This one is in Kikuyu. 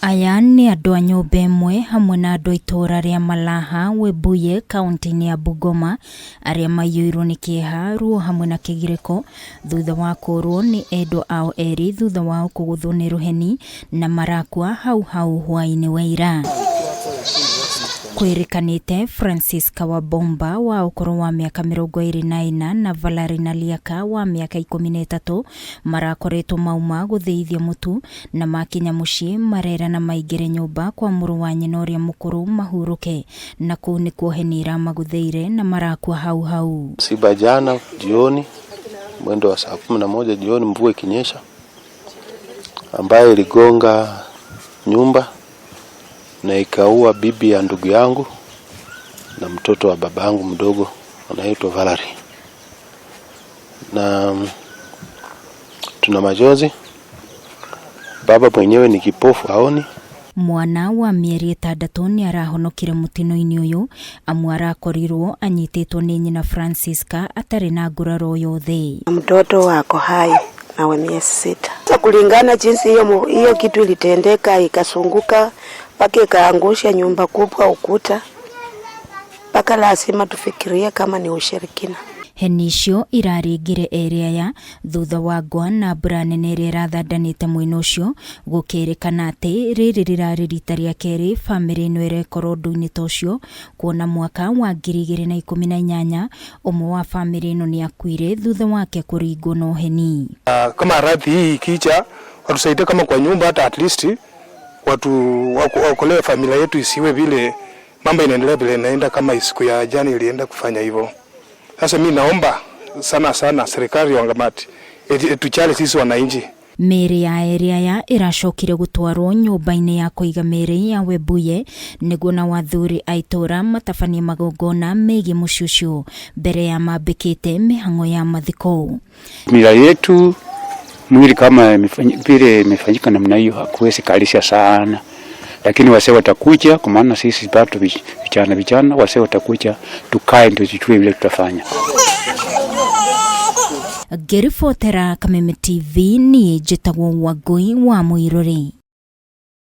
Aya nĩ andũ a nyũmba ĩmwe hamwe na andũ a itũũra rĩa Malaha, Webuye, kauntĩ-inĩ ya Bungoma arĩa maiyũirwo nĩ kĩeha, ruo hamwe na kĩgirĩko thutha wa kũũrwo nĩ endwa ao erĩ thutha wao kũgũthwo nĩ rũheni na marakua hau hau hwaĩ-inĩ wa ira. Kwĩrĩkanĩte Francis Kawabomba wa ũkũrũ wa mĩaka 24 na Valerie Naliaka wa mĩaka 13 marakoretwo mauma gũthĩithia mũtu na makinya mũciĩ marerana maingĩre nyũmba kwa mũrũ wa nyina ũrĩa mũkũrũ mahurũke na kũu nĩkuo heni iramagũthĩire na marakua hau hau. Msiba jana jioni mwendo wa saa 11 jioni, mvua ikinyesha, ambayo iligonga nyumba na ikaua bibi ya ndugu yangu na mtoto wa baba yangu mdogo anaitwa Valerie. Na tuna machozi. Baba mwenyewe ni kipofu, haoni. Mwana wa mĩeri 6 nĩ arahonokire mũtino-inĩ ũyũ amu arakorirwo anyitĩtwo nĩ nyina Francisca atarĩ na nguraro yothe. Mtoto wako hai na wa miezi 6. Kulingana jinsi hiyo kitu ilitendeka, ikasunguka mpaka ikaangusha nyumba kubwa, ukuta, mpaka lazima tufikirie kama ni ushirikina. Heni icio iraringire erĩ aya thutha wa ngwa na mbura nene ĩrĩa ĩrathandanĩte mwena ũcio gũkĩrĩkana atĩ rĩrĩ rĩrarĩ rita rĩa kerĩ bamĩrĩ ĩno ĩrekora ũndũ-inĩ ta ũcio kuona mwaka wa 2018 ũmwe wa bamĩrĩ ĩno nĩ akuire thutha wake kũringwo na ũheni. Kama radhi hii ikija watusaidie kama kwa nyumba, hata at least watu waokolee familia yetu isiwe vile mambo inaendelea vile inaenda kama siku ya jana ilienda kufanya hivyo. Sasa mi naomba sana sana serikali wangamati tujali sisi wananchi. Mĩĩrĩ ya erĩ aya ĩracokire gũtwarwo nyũmba-inĩ ya kũiga mĩĩrĩ ya Webuye nĩguo nao athuri a itũũra matabanie magongona megiĩ mũciĩ ũcio mbere ya mambĩkĩte mĩhang'o ya mathiko. Mila yetu mwili kama vile imefanyika namna hiyo hakuwezi kalisha sana, lakini wasee watakuja, kwa maana sisi bado vijana vijana, wasee watakuja tukae ndio tujue vile tutafanya. Ngĩribotera Kameme TV niĩ njĩtagwo Wangũi wa Mũirũrĩ.